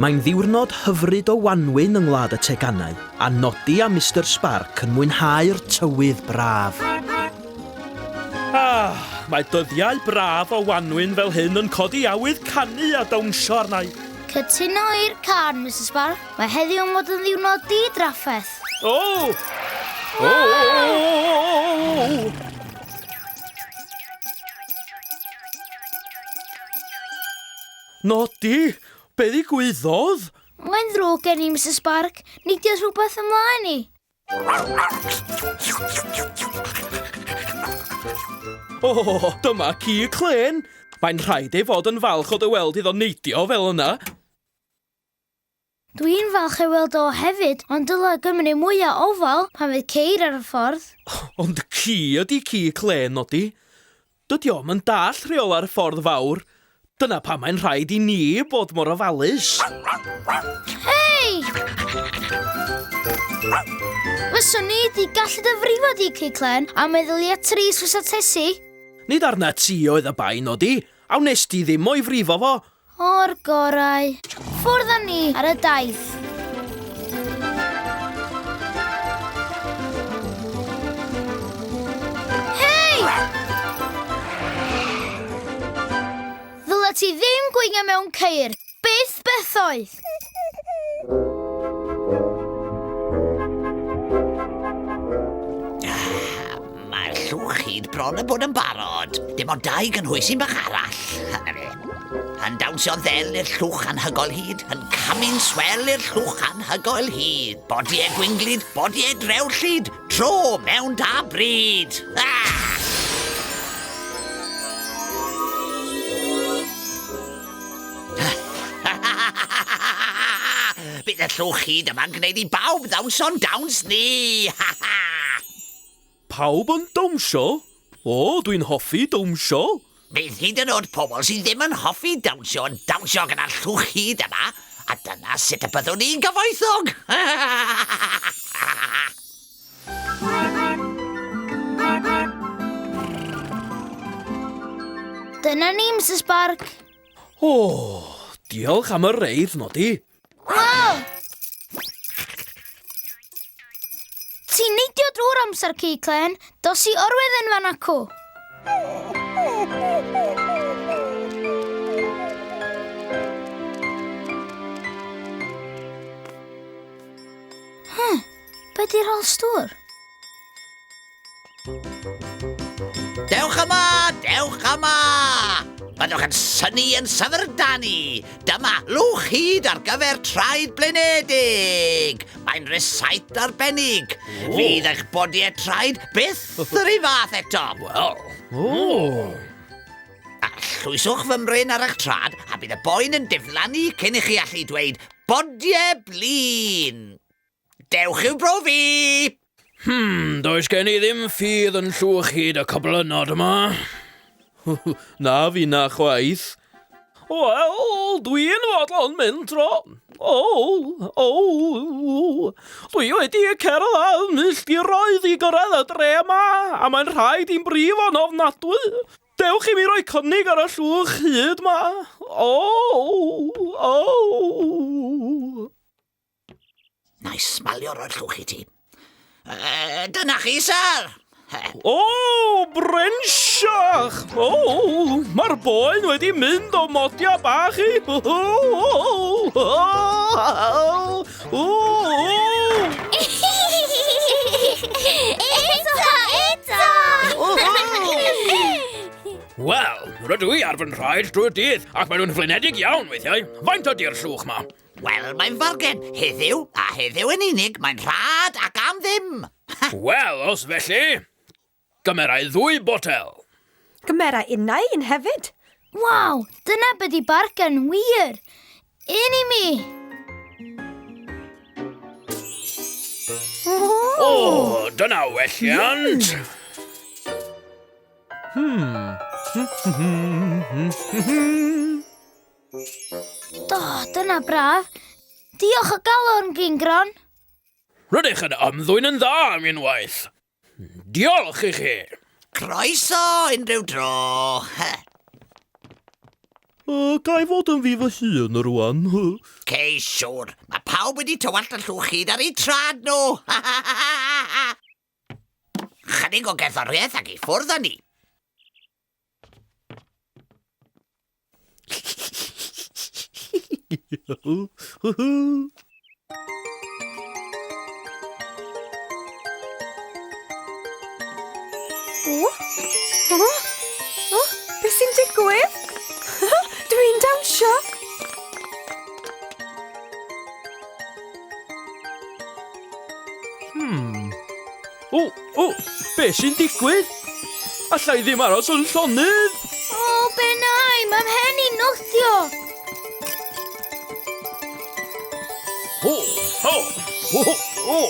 Mae'n ddiwrnod hyfryd o wanwyn yng Ngwlad y Teganau, a Nodi a Mister Spark yn mwynhau'r tywydd braf. Ah, mae dyddiau braf o wanwyn fel hyn yn codi awydd canu a dawnsio arna i. Cytuno i'r cân, Mister Spark. Mae heddiw yn fod yn ddiwrnod di-drafferth. O! O! Nodi, be ddigwyddodd? Mae'n ddrwg gen i, Mister Spark. Nidiodd rhywbeth ymlaen i. O, dyma ci clên. Mae'n rhaid ei fod yn falch o dy weld iddo neidio fel yna. Dwi'n falch ei weld o hefyd, ond dylai gymryd mwy o ofal pan fydd ceir ar y ffordd. Ond ci ydi ci clên, Nodi. Dydi o'm yn dallt rheola'r ffordd fawr. Dyna pam mae'n rhaid i ni bod mor ofalus. Hei! Fyswn i 'di gallu dy frifo di, ci clên, a meddylia Tris fysa Tessie. Nid arnat ti oedd y bai, Nodi. A wnes di ddim o'i frifo fo. O'r gorau. Ffwrdd â ni ar y daith. Hei! Ddyla ti ddim gwingo mewn ceir. Byth bythoedd! Mae'r llwch hyd bron yn bod yn barod. Dim ond dau gynhwysyn bach arall. Na fe. Yn dawnsio'n ddel i'r llwch anhygoel hyd, yn camu'n swel i'r llwch anhygoel hyd. Bodiau gwinglyd, bodiau drewllyd, tro mewn da bryd. Ah! Bydd y llwch hyd yma'n gwneud i bawb ddawnsio'n dawns ni! Ha ha! Pawb yn dawnsio? O, dwi'n hoffi dawnsio! Bydd hyd yn oed pobl sydd ddim yn hoffi dawnsio yn dawnsio gyda'r llwch hud yma, a dyna sut y byddwn ni'n gyfoethog! Dyna ni, Misus Spark. O, diolch am y reid, Nodi. Wel! Ti'n neidio drwy'r amser, Caitlin. Dos i orwedd yn fan acw. Huh, be di'r hol stwr? Dewch yma! Dewch yma! Byddwch yn synnu yn syfrdanu! Dyma lwch hud ar gyfer traed blinedig! Mae'n rysáit arbennig! Oh. Fydd eich bodiau traed byth yr un fath eto! Wel, oh. Arllwyswch fymryn ar eich trad a bydd y boen yn diflannu cyn i chi allu dweud bodiau blin! Dewch i'w brofi! Hmm, does gen i ddim ffydd yn llwch hyd y coblynnod yma. Na finna chwaith. Wel, dwi'n fodlon mynd tro. O, o, dwi wedi cerdded milltiroedd i gyrraedd y dre yma, a mae'n rhaid i'n brifo'n ofnadwy. Dewch i mi roi cynnig ar y llwch hyd 'ma. O, o. Na i smalio roi'r llwch i ti. Uh, dyna chi, sir! O, oh, Brensiach! O, oh, mae'r boen wedi mynd o modia bach i. O, oh, oh, oh, Eto, eto! Wel, rydw i ar fy nhraed drwy'r dydd, ac maen nhw'n flinedig iawn weithiau. Faint ydy'r llwch ma? Wel, mae'n fargen. Heddiw, a heddiw yn unig, mae'n rhad ac am ddim. Wel, os felly, gymerai ddwy botel. Gymera innau un hefyd. Waw, dyna be di bargen, wir! Un i mi! O, dyna welliant! Hmm. Do, dyna braf. Diolch o galon, Gingron. Rydych yn ymddwyn yn dda am unwaith. Diolch i chi. Croeso unrhyw dro. Uh, ga i fod yn fi fy hun rwan? Cei siwr, mae pawb wedi tywallt y llwch hyd ar eu trad nhw. Chydig o gerddoriaeth ac i ffwrdd â ni. O! O! O! Beth sy'n digwydd? Dwi'n dawnsio! Hmm. O, o, be sy'n digwydd? Alla i ddim aros yn llonydd! O, be nai, mae mhen i'n nodio! Ho, ho, ho, ho.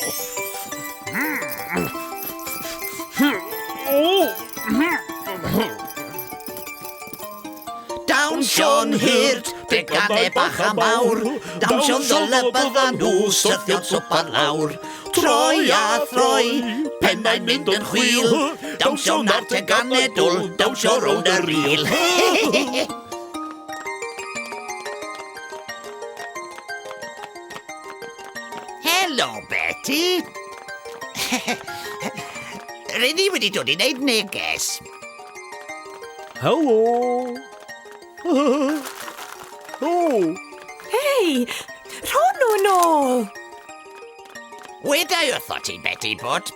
Dawnsio'n hurt, deganau bach a mawr, dawnsio'n ddol y byddan nhw, syrthio'n swp ar lawr. Troi a throi, pennau'n mynd yn chwil, dawnsio'n ar teganau dwl, dawnsio rownd y rîl. Helo, Betty. Rydyn ni wedi dod i wneud neges. Helo. O! Hei! Rho nhw yn ôl! Weda i wrtho ti, Betty Pwt,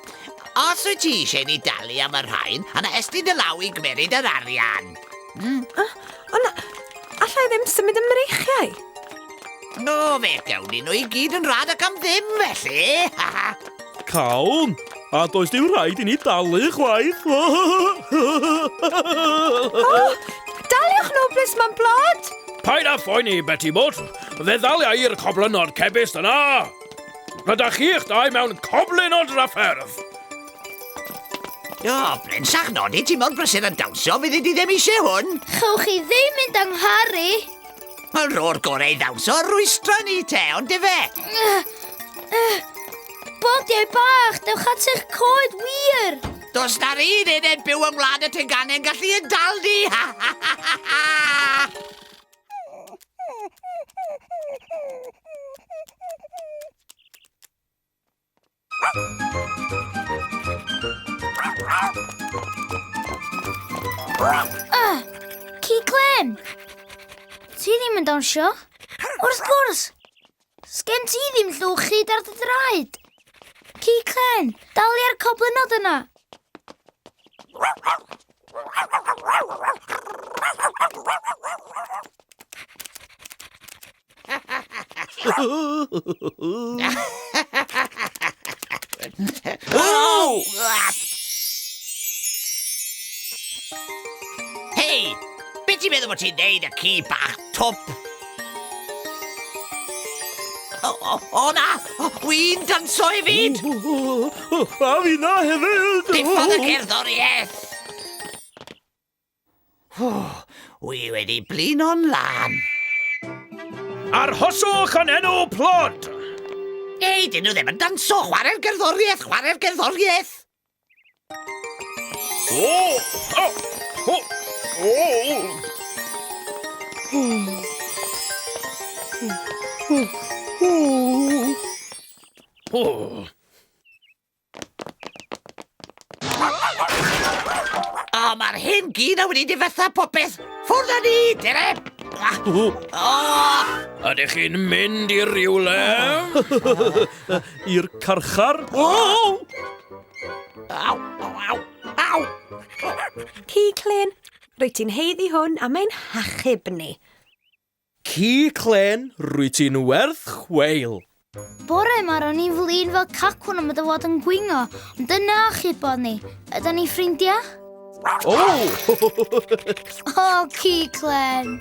os wyt ti eisiau ni dalu am y rhain, yna estyn dy law i gymeryd yr arian. Mm. Ond alla i ddim symud y mreichiau. No, fe gawn ni nhw i gyd yn rhad ac am ddim, felly. Cawn! A does dim rhaid i ni dalu chwaith. O, daliwch nhw, plismon blod! Paid â phoeni, Betty Bwt. Fe ddalia i'r coblynod cebyst yna. Rydych chi'ch dau mewn coblyn o drafferth. O, Brensach Nodi, ti mor brysur yn dawnsio, fyddi di ddim eisiau hwn. Chewch chi ddim mynd angharu. Wel, ro'r gorau i ddawnsio rwystro ni te, ond ife? Bodiau bach, dewch at eich coed wir! Does na'r un un byw yng ngwlad y Teganau'n gallu yn dal di! Ha, ha, ha, ha, ha! Ah, ci Clem! Ti ddim yn dawnsio? Wrth gwrs! Sgen ti ddim llwch hyd ar dy draed? Ci Clem, dalia'r coblynod yna! Oh! Hei, beth ti'n meddwl bod ti'n neud y ci bach twp? O, o, o na! Wy'n danso hefyd! A fi na hefyd! Diffodd y gerddoriaeth! Wi wedi blino'n lân. Arhoswch yn enw plod! Ei, dyn nhw ddim yn danso! Chwarae'r gerddoriaeth! Chwarae'r gerddoriaeth! O! O! O! O! O! O, mae'r hyn gyd a wedi difetha popeth. Ffwrdd â ni, dere! O! Ydych chi'n mynd i rywle? I'r carchar? O! Aw, aw, aw, aw! Ci Clên, rwyt ti'n haeddu hwn am ein hachub ni. Ci Clên, rwyt ti'n werth chweil. Bore yma ro'n i'n flin fel cacwn am y dy fod yn gwingo, ond dyna achubodd ni. Ydan ni ffrindiau? O! O, ci Clên!